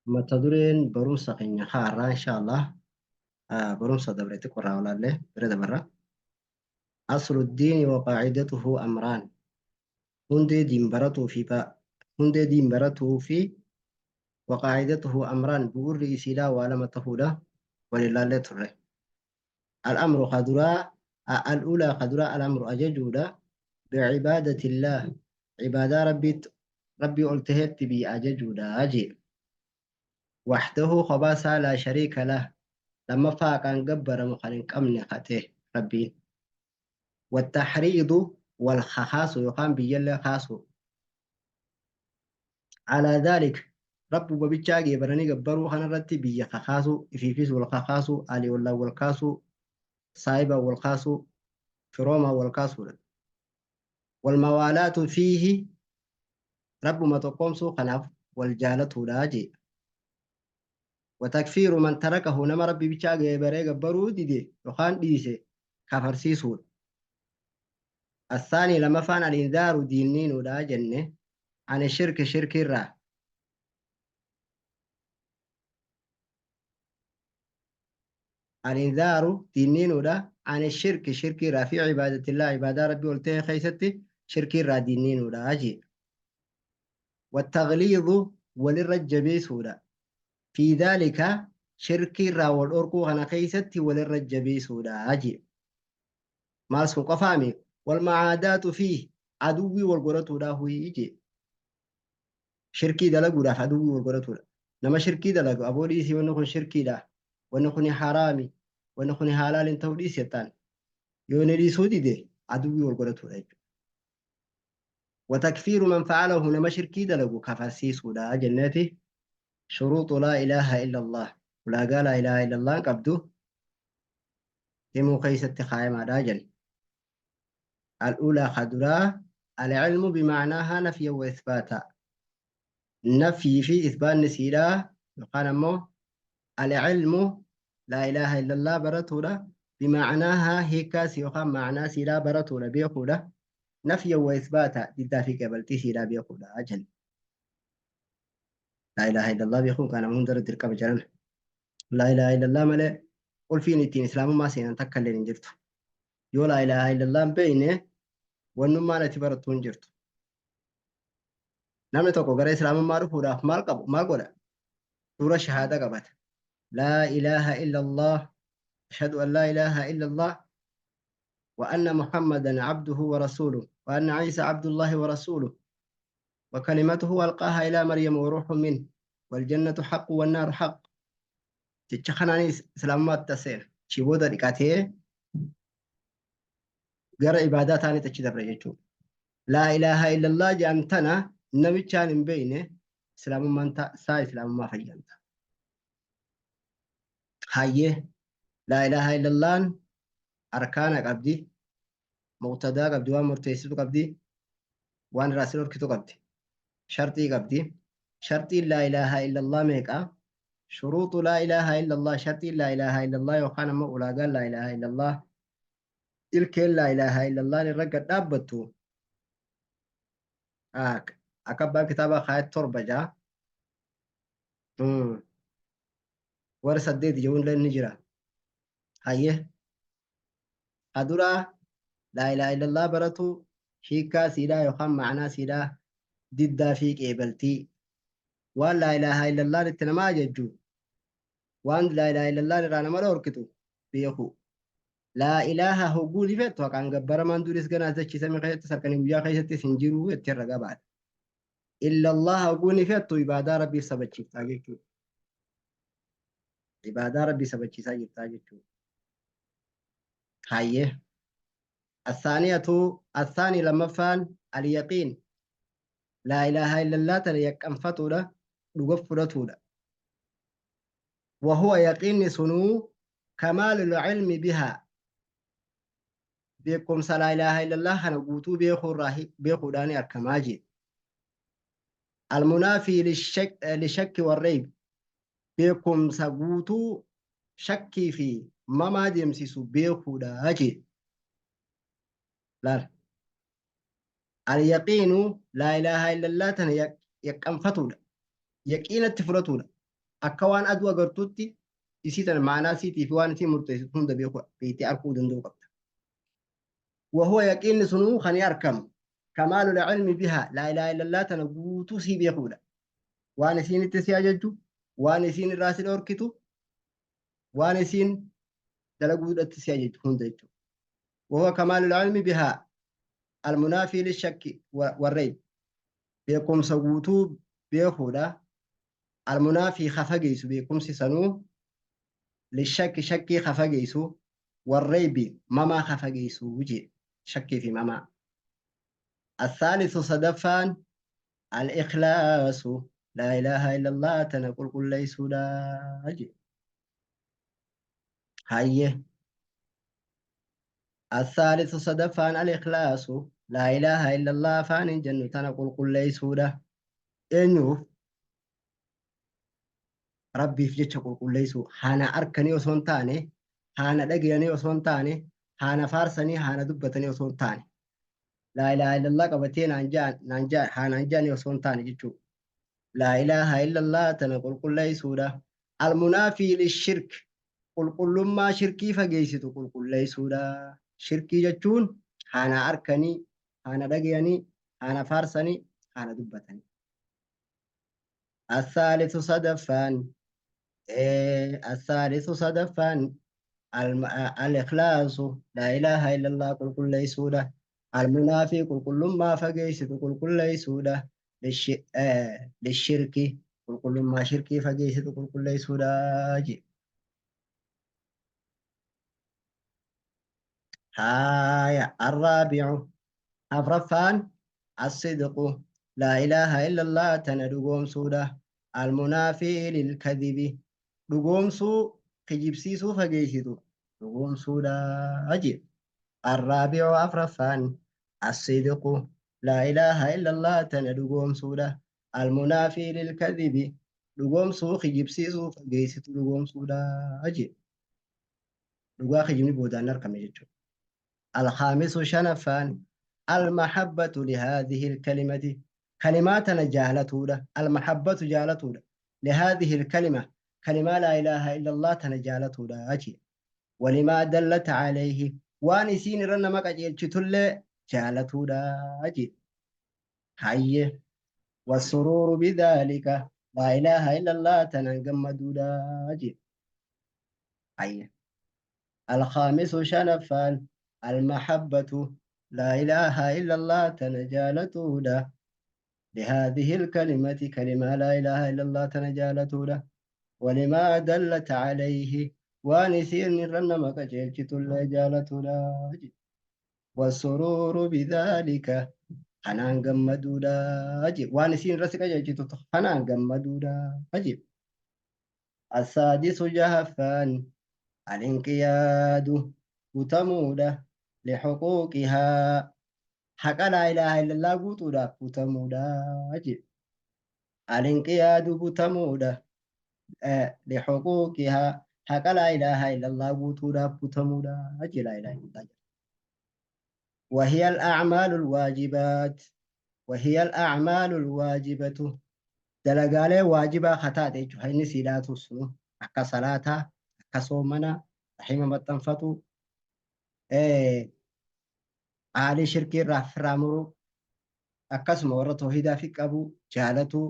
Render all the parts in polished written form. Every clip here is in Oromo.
Mata dureen barumsa keenya har'aa insha Allah barumsa dabre xiqqoo irraa olaallee bira dabarra. Aslu diini wa qaacidatuhu amraan. Hundee diin baratuu fi hundee diin baratuu fi wa qaacidatuhu amraan bu'urri isiidhaa waa lama ta'uudha wal ilaallee turre. Al-amru ka duraa al-uulaa ka duraa al-amru ajajuudha bi'ibaadatillaah ibaadaa rabbiitti rabbii ol tahetti biyya ajajuudha jee. Wahdahu kophaa isaa laa shariika lah lammaffaa haqaan gabbaramu kan hin qabne ka ta'e rabbiin. Wattahriidu wal kakaasu yookaan biyyallee kaasuu. Alaa dhaalik Rabbuma bichaa geebaranii gabbaruu kanarratti biyya kakaasuu, ifiifis wal kakaasuu, aalii ollaan wal kaasuu, saahibaan wal kaasuu, firoomaan wal kaasuudha. Wal mawaalaatu fiihi Rabbuma tokkoomsuu kanaaf wal jaalatuudha jee. Wa takfiiru man tarakahu nama Rabbi bichaa geebaree gabbaruu dide yookaan dhiise kafarsiisuudha. Assaanii lamaffaan al-inzaaru diinniinuudha jenne ani shirki shirkiirraa. Al-inzaaru diinniinuudha ani shirki shirkiirraa fi ibaadatillah ibaadaa Rabbii ol ta'e keessatti shirkiirraa diinniinuudha jee. Wattagliidu walirra jabeessuudha. Fi dhaalika shirkiirraa wal dhorkuu kana keessatti walirra jabeessuudha jee. Maal sun qofaami wal macaadaatu fiih aduwwii wal godhatuudha huyii jee. Shirkii dalaguudhaaf aduwwii wal godhatuudha. Nama shirkii dalagu aboo dhiisii wanni kun shirkiidha. Wanni kun haraami. Wanni kun halaal hin ta'u dhiisi jettaan. Yoo inni dhiisuu dide aduwwii wal godhatuudha jechuudha. Watakfiiru man fa'alahu nama shirkii dalagu kafarsiisuudha jenneeti. Shuruuxu laa ilaaha illallah. Ulaagaa laa ilaaha illallah qabdu himuu keessatti kaayamaadha jenne. Al-uulaa ka duraa al-ilmu bima'naahaa nafyan wa isbaata. Nafyii fi isbaanni siidhaa yookaan ammoo al-ilmu laa ilaaha illallah baratuudha bima'naahaa hiikkaas yookaan ma'naa siidhaa baratuudha beekuudha. Nafyan wa isbaata diddaa fi qeebaltii siidhaa beekuudha jenne. Laa ilaaha illallah beekuun kan nama hundarra dirqama jedhame. Laa ilaaha illallah malee qulfiin ittiin islaamummaa seenan takka illee hin jirtu. Yoo laa ilaaha illallah hin beekne wannummaan ati barattu hin jirtu. Namni tokko gara islaamummaa dhufuudhaaf maal qabu maal godha? Dura shahaada qabata. Laa ilaaha illallah ashhadu an laa ilaaha illallah wa anna Muhammadan abduhu wa rasuluhu wa anna Isa abdullahi wa rasuluhu wa kalimatuhu alqaaha ilaa Maryam wa ruuhun min wal jannatu haqqu wan naaru haqq jecha kanaanis islaamummaatti as seena. Achii booda dhiqatee gara ibaadaa taanitti achi dabre jechuudha. Laa ilaaha illallah jedhan tana namichaan hin beekne islaamummaan isaa islaamummaa fayyanta. Hayyee laa ilaaha illallaan arkaana qabdi, muqtadaa qabdi, waan murteessitu qabdi, waan irraa si dhorkitu qabdi, sharxii qabdi. Sharxiin laa ilaaha illallah meeqa? Shuruuxu laa ilaaha illallah sharxiin laa ilaaha illallah yookaan ammoo ulaagaan laa ilaaha illallah ilkeen laa ilaaha illallah irra gad dhaabbattu akka abbaan kitaabaa kaayat 7 jaa. Warra 8 jechuun ni jira. Hayyee. Ka duraa laa ilaaha illallah baratu hiikkaa siidhaa yookaan ma'anaa siidhaa diddaa fi qeebaltii waan laa ilaaha illallah itti nama ajajju waan laa ilaaha illallah irraa nama dhorkitu beeku. Laa ilaaha hogguu ni fettu haqaan gabbaramaan duris ganaas dachii samii keessattis halkanii guyyaa keessattis hin jiru itti irra gabaadha. Illallah hogguu ni fettu ibaadaa rabbiif sabachiiftaa jechuudha. Ibaadaa rabbii sabachiisaa jirtaa jechuudha. Hayyee. Athaaniyatu athaanii lammaffaan al-yaqiin laa ilaaha illallah tana yaqqanfatuudha dhuga fudhatuudha. Wahuwa yaqiinni sunuu kamaalul ilmi bihaa beekumsa laa ilaaha illallah kana guutuu beekuurraa beekuudhaan arkamaa jee. Almunaafii lishakki warreeyb beekumsa guutuu shakkii fi mamaa deemsisu beekuudha jee. Laal. Al-yaqiinu laa ilaaha illallah tana yaqqanfatuudha. Yaqiinatti fudhatuudha. Akka waan aduu agartuutti isii tana maanaa isiitii fi waan isiin murteessitu hunda beeku beektee arkuu danda'uu qabda. Wahuwa yaqiinni sunuu kan arkamu kamaalul ilmi bihaa laa ilaaha illallah tana guutuu sii beekuudha. Waan isiin itti si ajajju, waan isiin irraa si dhorkitu, waan isiin dalaguudhatti si ajajju hunda jechuudha. Wahuwa kamaalul ilmi bihaa almunaafii lishakki warrayb beekumsa guutuu beekuudha. Almunaafii ka fageessu beekumsi sanuu lishakki shakkii ka fageessu warraybi mamaa ka fageessu jee shakkii fi mamaa. Athaalithu sadaffaan al-ikhlaasu laa ilaaha illallah tana qulqulleessuudha jee. Hayyee. Athaalithu sadaffaan al-ikhlaasu laa ilaaha illallah afaan hin jennu tana qulqulleessuudha. Eenyuuf? Rabbiif jecha qulqulleessuu. Haana arkanii osoo hin taane, haana dhagayanii osoo hin taane, haana faarsanii, haana dubbatanii osoo hin taane. Laa ilaaha illallah qabatee naan ja'an naan ja'an haanaan ja'anii osoo hin taane jechuudha. Laa ilaaha illallah tana qulqulleessuudha. Almunaafii lishirk qulqullummaa shirkii fageessitu qulqulleessuudha. Shirkii jechuun haana arkanii, haana dhagayanii, haana faarsanii, haana dubbatanii. Athaalithu sadaffaan athaalithu sadaffaan al-ikhlaasu laa ilaaha illallah qulqulleessuudha. Almunaafii qulqullummaa fageessitu qulqulleessuudha. Lishirki qulqullummaa shirkii fageessitu qulqulleessuudha jedhe. Haaya arraabi'u afraffaan as-sidqu laa ilaaha illallah tana dhugoomsuudha. Almunaafii lilkadibi dhugoomsuu kijibsiisuu fageessitu dhugoomsuudha jedhe. Arraabi'u afraffaan as-sidqu laa ilaaha illallah tana dhugoomsuudha. Almunaafii lilkadibi dhugoomsuu kijibsiisuu fageessitu dhugoomsuudha jedhe. Dhugaa kijibni boodaan argame jechuudha. Alkhaamisu shanaffaan almahabbatu lihaadhihi alkalimati kalimaa tana jaalatuudha. Almahabbatu jaalatuudha. Lihaadhihi alkalima kalimaa laa ilaaha illallah tana jaalatuudha jedhe. Walimaa dallat alayhi waan isiin irra nama qajeelchitullee jaalatuudha jedhe. Hayyee wasuruuru bidhaalika laa ilaaha illallah tanaan gammaduudha jedhe. Hayyee. Alkhaamisu shanaffaan almahabbatu laa ilaaha illallah tana jaalatuudha. Lihaadhihi alkalimati kalimaa laa ilaaha illallah tana jaalatuudha. Walimaa dallat alayhi waan isiin irra nama qajeelchitullee jaalatuudha. Wasuruuru bidhaalika kanaan gammaduudha. Waan isiin irra si qajeelchitu kanaan gammaduudha. Assaadisu jahaffaan alinqiyaadu butamuudha lihuquuqihaa haqa laa ilaaha illallah guutuudhaaf butamuudha jedhe. Alinqiyaadu butamuudha lihuquuqihaa haqa laa ilaaha illallah guutuudhaaf butamuudha jedhe laa ilaaha illallah. وهي الأعمال الواجبات وهي الأعمال الواجبة dalagaalee waajibaa kataate jechuudha. Inni siidhaatu sun akka salaataa, akka soomanaa, rahima maxxanfatu, aalii shirkii irraa ofirraa muruu, akkasuma warra toohidaa fi qabu jaalatuu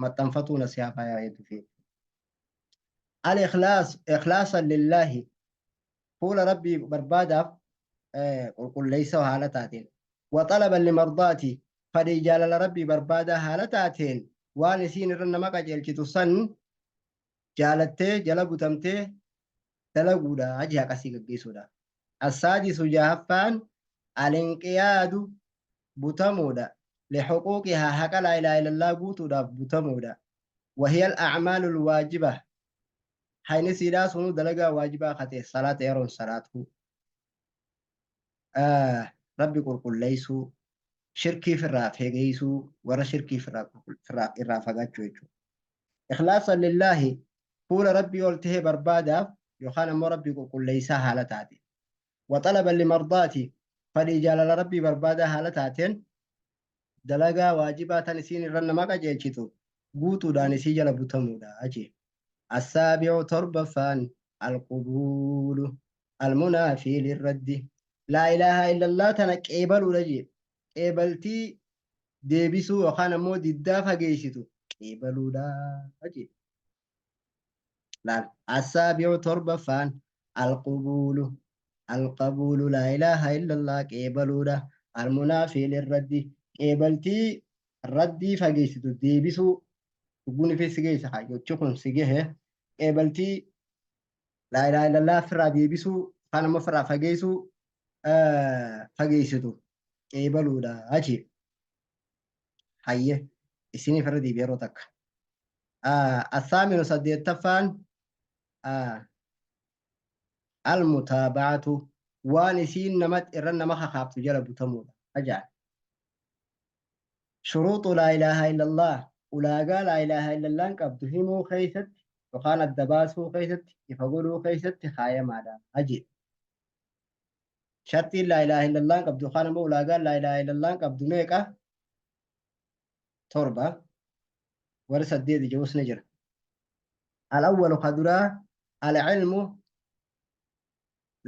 maxxanfatuu nasihaa faayaa hedduu fi. Al-ikhlaas ikhlaasan lillaahi fuula rabbii barbaadaaf qulqulleessa haala taateen. Wa xalaban limardaati fadhii jaalala rabbii barbaadaa haala taateen waan isiin irra nama qajeelchitu san jaalattee jala butamtee dalaguudha hajii haqasii gaggeessuudha. Assaadisu jahaffaan alinqiyaadu butamuudha. Lihuquuqihaa haqa laa ilaaha illallah guutuudhaaf butamuudha. Wahiya al-a'maalul waajiba hayni siidhaa sunuu dalagaa waajibaa katee salaata yeroon salaatuu rabbi qulqulleessuu shirkii firraa fageessuu warra shirkii firraa irraa fagaachuu jechuudha. Ikhlaasan lillaahi fuula rabbii ol tahee barbaadaaf yookaan ammoo rabbii qulqulleessaa haala taate. Wa xalaban limardaati fadhii jaalala rabbii barbaadaa haala taateen dalagaa waajibaa tan isiin irra nama qajeelchitu guutuudhaan isii jala butamuudha jee. Assaabi'u torbaffaan alqubuulu almunaafii lirraddi. Laa ilaaha illallah tana qeebaluudha jee. Qeebaltii deebisuu yookaan ammoo diddaa fageessitu qeebaluudha jee. Laal assaabi'u torbaffaan alqubuulu alqabuulu laa ilaaha illallah qeebaluudha. Almunaafii lirraddi qeebaltii raddii fageessitu deebisuu Lubbuun ifee si geessa haa jechi kun si gahe qeebaltii laa ilaaha illallah ofirraa deebisuu yookaan ammoo ofirraa fageessuu fageessitu qeebaluudha achi. Hayye isiniif irra deebi'e yeroo takka. Assaaminu saddeettaffaan almutaaba'atu waan isiin nama irra nama kakaaftu jala butamuudha. Ajaa'iba. Shuruuxu laa ilaaha illallaah, ulaagaa laa ilaaha illallaan qabdu himuu keessatti yookaan adda baasuu keessatti, ifa godhuu keessatti kaayamaadha jedhe. Sharxiin laa ilaaha illallaan qabdu yookaan ammoo ulaagaan laa ilaaha illallaan qabdu meeqa? Torba. Warri saddeeti jedhus ni jira. Al-awwalu ka duraa al-ilmu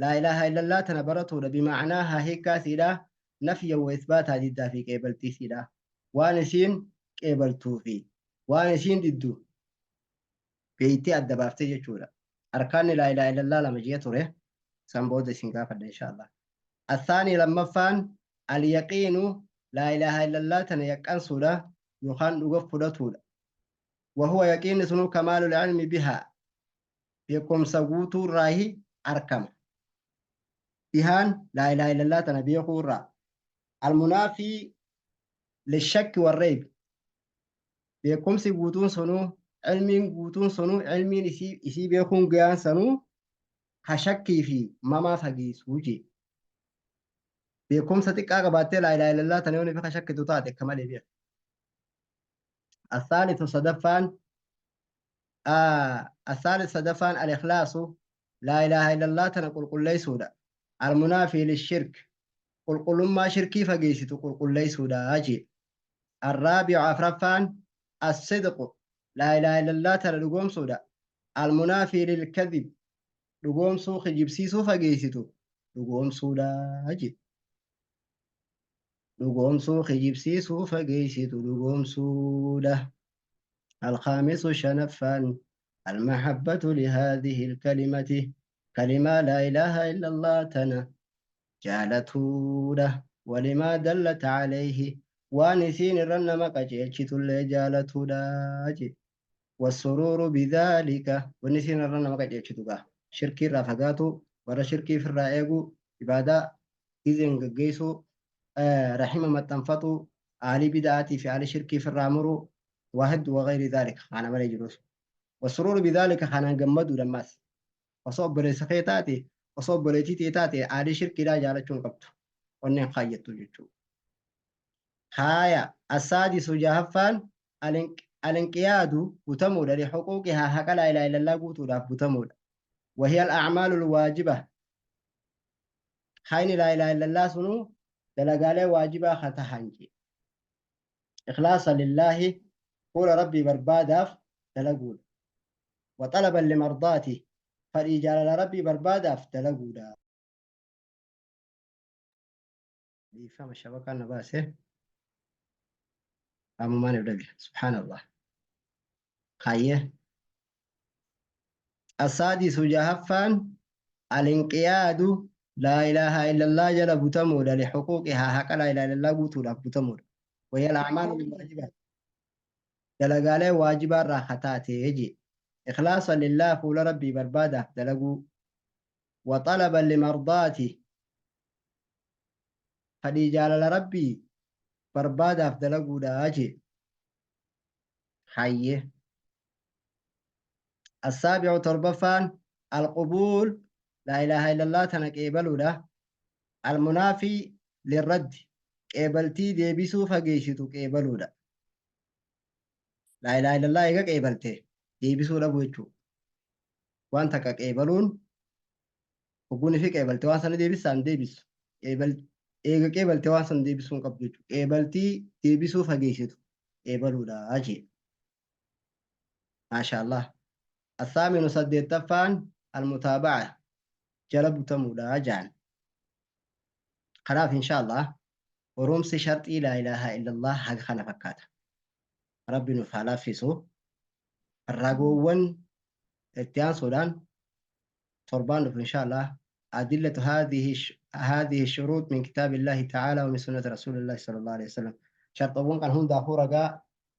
Laa ilaaha illallaah tana baratuudha bima'naahaa hiikkaa isiidhaa nafyan wa isbaataa diddaa fi qeebaltii isiidhaa waan isiin qeebaltuu fi waan isiin diddu beeytee adda baaftee jechuudha. Arkaanni laa ilaaha illallaah lama jee ture san booda isin gaafadha insha Allah. Athaanii lammaffaan al-yaqiinu laa ilaaha illallaah tana yaqqansuudha yookaan dhuga fudhatuudha. Wahuwa yaqiinni sunuu kamaalul ilmi bihaa beekumsa guutuu irraahi arkama. Bihaan laa ilaaha illallah tana beekuu irraa. Almunaafii lishakki warreeyb. Beekumsi guutuun sunuu, ilmiin guutuun sunuu, ilmiin isii, isii beekuun gayaan sanuu ka shakkii fi mamaa fageessuu jee. Beekumsa xiqqaa qabaattee laa ilaaha illallah tana yoo ka shakkitu taate akka malee beeka. Athaalithu sadaffaan Athaalith sadaffaan al-ikhlaasu laa ilaaha illallah tana qulqulleessuudha. Al-munaafii lishirk qulqullummaa shirkii fageessitu qulqulleessuudha jee. Arraabi'u afraffaan as-sidqu laa ilaaha illallah tana dhugoomsuudha. Al-munaafii lilkadhib dhugoomsuu kijibsiisuu fageessitu dhugoomsuudha jee. Dhugoomsuu kijibsiisuu fageessitu dhugoomsuudha. الخامس شنفان المحبة لهذه الكلمة كلمة لا إله إلا الله تنا جالتوده ولما دلت عليه waan isiin irra nama qajeelchitullee jaalatuudha je والسرور بذلك wanni isiin irra nama qajeelchitu gaa shirkii irraa fagaatu warra shirkii ofirraa eeguu ibaadaa gizeen gaggeessuu rahima maxxanfatuu aalii bida'aatii fi aalii shirkii ofirraa muruu waa hedduu wagayri dhaalika kana malee jirus wasuruuru bidhaalika kanaan gammaduudha ammaas osoo obboleessa kee taate osoo obboleettii tee taate aalii shirkiidhaa jaalachuu hin qabdu onneen kaayyattu jechuudha. Haaya assaadisu jahaffaan alinqiyaadu butamuudha lihuquuqihaa haqa laa ilaaha illallaa guutuudhaaf butamuudha. Wahiya al-a'maalu al-waajiba hayni laa ilaaha illallaa sunuu dalagaalee waajibaa ka tahan jee. Ikhlaasa lillaahi fuula Rabbii barbaadaaf dalaguudha. Wa xalaban limardaati fadhii jaalala Rabbii barbaadaaf dalaguudha. Dhiifama shabakaan na baase. Ammumaan if dhabe. Subhaanallah. Hayyee. Assaadisu jahaffaan alinqiyaadu laa ilaaha illallah jala butamuudha lihuquuqihaa haqa laa ilaaha illallah guutuudhaaf butamuudha. Wayya al-a'maalu bilwaajibaat dalagaalee waajibaa irraa ka taate jee. Ikhlaasa lillaah fuula Rabbii barbaadaaf dalaguu. Wa xalaban limardaati fadhii jaalala Rabbii barbaadaaf dalaguudha jee. Hayyee. Assaabi'u torbaffaan alqubuul laa ilaaha illallah tana qeebaluudha. Almunaafii lirraddi qeebaltii deebisuu fageessitu qeebaluudha. Laa ilaaha illallah eega qeebalte deebisuu dhabuu jechuudha. Waan takka qeebaluun hogguun fi qeebalte waan sana deebissaa hin deebisu. Eega qeebalte waan sana deebisuu hin qabdu jechuudha. Qeebaltii deebisuu fageessitu qeebaluudha jee. Maasha Allah. Athaaminu saddeettaffaan almutaaba'a jala butamuudha jaan. Kanaaf inshaallah barumsi sharxii laa ilaaha illallah haga kana fakkaata. Rabbi nuuf haa laaffisu. Ragoowwan itti aansuudhaan torbaan dhufu inshaallah adillatu haadhihi shuruut min kitaabillaahi ta'aalaa wa min sunnati rasuulillaahi sallallahu alaihi wasallam. Sharxoowwan kan hundaafuu ragaa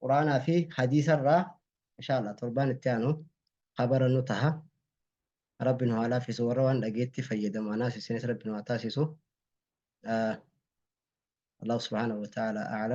quraanaa fi hadiisarraa inshaallah torbaan itti aanu kabarannu taha. Rabbi nu haa laaffisu warra waan dhageetti fayyadamu anaas isinis Rabbi nu haa taasisu. Allah subhaanahu wa ta'ala a'lam.